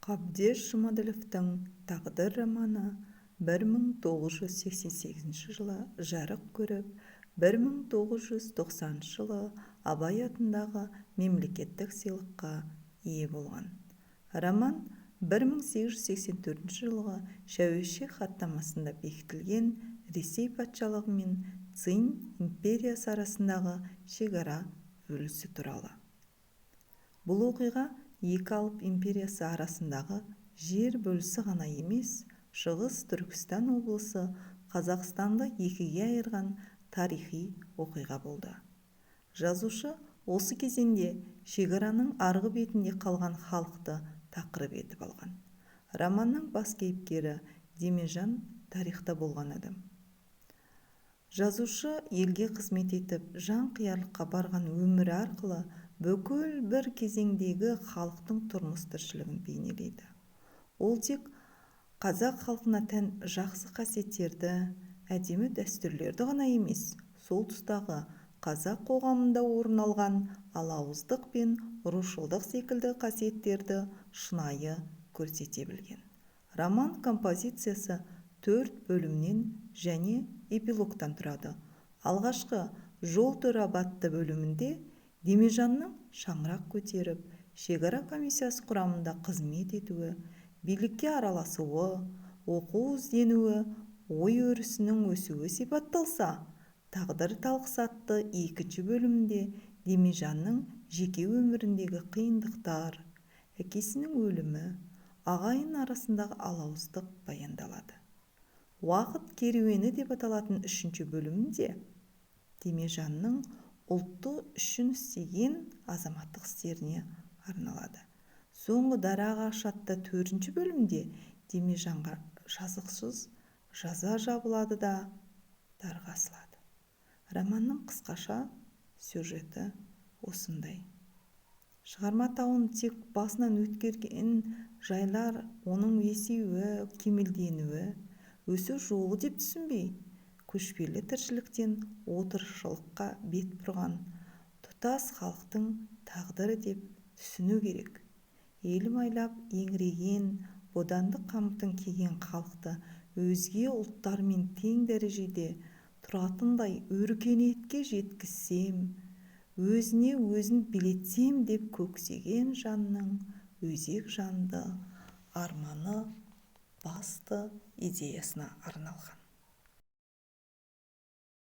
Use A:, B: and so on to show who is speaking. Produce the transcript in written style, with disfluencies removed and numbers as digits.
A: Қабдеш Жұмаділовтің «Тағдыр» романы 1988 жылы жарық көріп, 1990 жылы Абай атындағы мемлекеттік сыйлыққа ие болған. Роман 1884 жылғы Шәуешек хаттамасында бекітілген Ресей патшалығы мен Цинь империясы арасындағы шекара бөлісі туралы. Бұл оқиға екі алып империясы арасындағы жер бөлісі ғана емес, Шығыс Түркістан облысы Қазақстанды екіге айырған тарихи оқиға болды. Жазушы осы кезеңде шекараның арғы бетінде қалған халықты тақырып етіп алған. Романның бас кейіпкері Демежан тарихта болған адам. Жазушы елге қызмет етіп, жан қиярлыққа барған өмірі арқылы бүкіл бір кезеңдегі халықтың тұрмыс-тіршілігін бейнелейді. Ол тек қазақ халқына тән жақсы қасиеттерді, әдемі дәстүрлерді ғана емес, сол тұстағы қазақ қоғамында орын алған алауыздық пен рушылдық секілді қасиеттерді шынайы көрсете білген. Роман композициясы төрт бөлімнен және эпилогтан тұрады. Алғашқы «Жол торабы» атты бөлімінде Демежанның шаңырақ көтеріп, шекара комиссиясы құрамында қызмет етуі, билікке араласуы, оқу ізденуі, ой-өрісінің өсуі сипатталса, «Тағдыр талқысы» атты екінші бөлімінде Демежанның жеке өміріндегі қиындықтар, әкесінің өлімі, ағайын арасындағы алауыздық баяндалады. «Уақыт керуені» деп аталатын үшінші бөлімінде Демежанның ұлты үшін істеген азаматтық істеріне арналады. Соңғы «Дара ағаш» атты төртінші бөлімде Демежанға жазықсыз жаза жабылады да, дарға асылады. Романның қысқаша сюжеті осындай. Шығарма атауын тек басынан өткерген жайлар, оның есеюі, кемелденуі, өсу жолы деп түсінбей, көшпелі тіршіліктен отырықшылыққа бет бұрған тұтас халықтың тағдыры деп түсіну керек. Елім айлап еңіреген, бодандық қамытын киген халықты өзге ұлттармен тең дәрежеде тұратындай өркениетке жеткізсем, өзіне өзін билетсем деп көксеген жанның өзек жанды арманы басты идеясына арналған.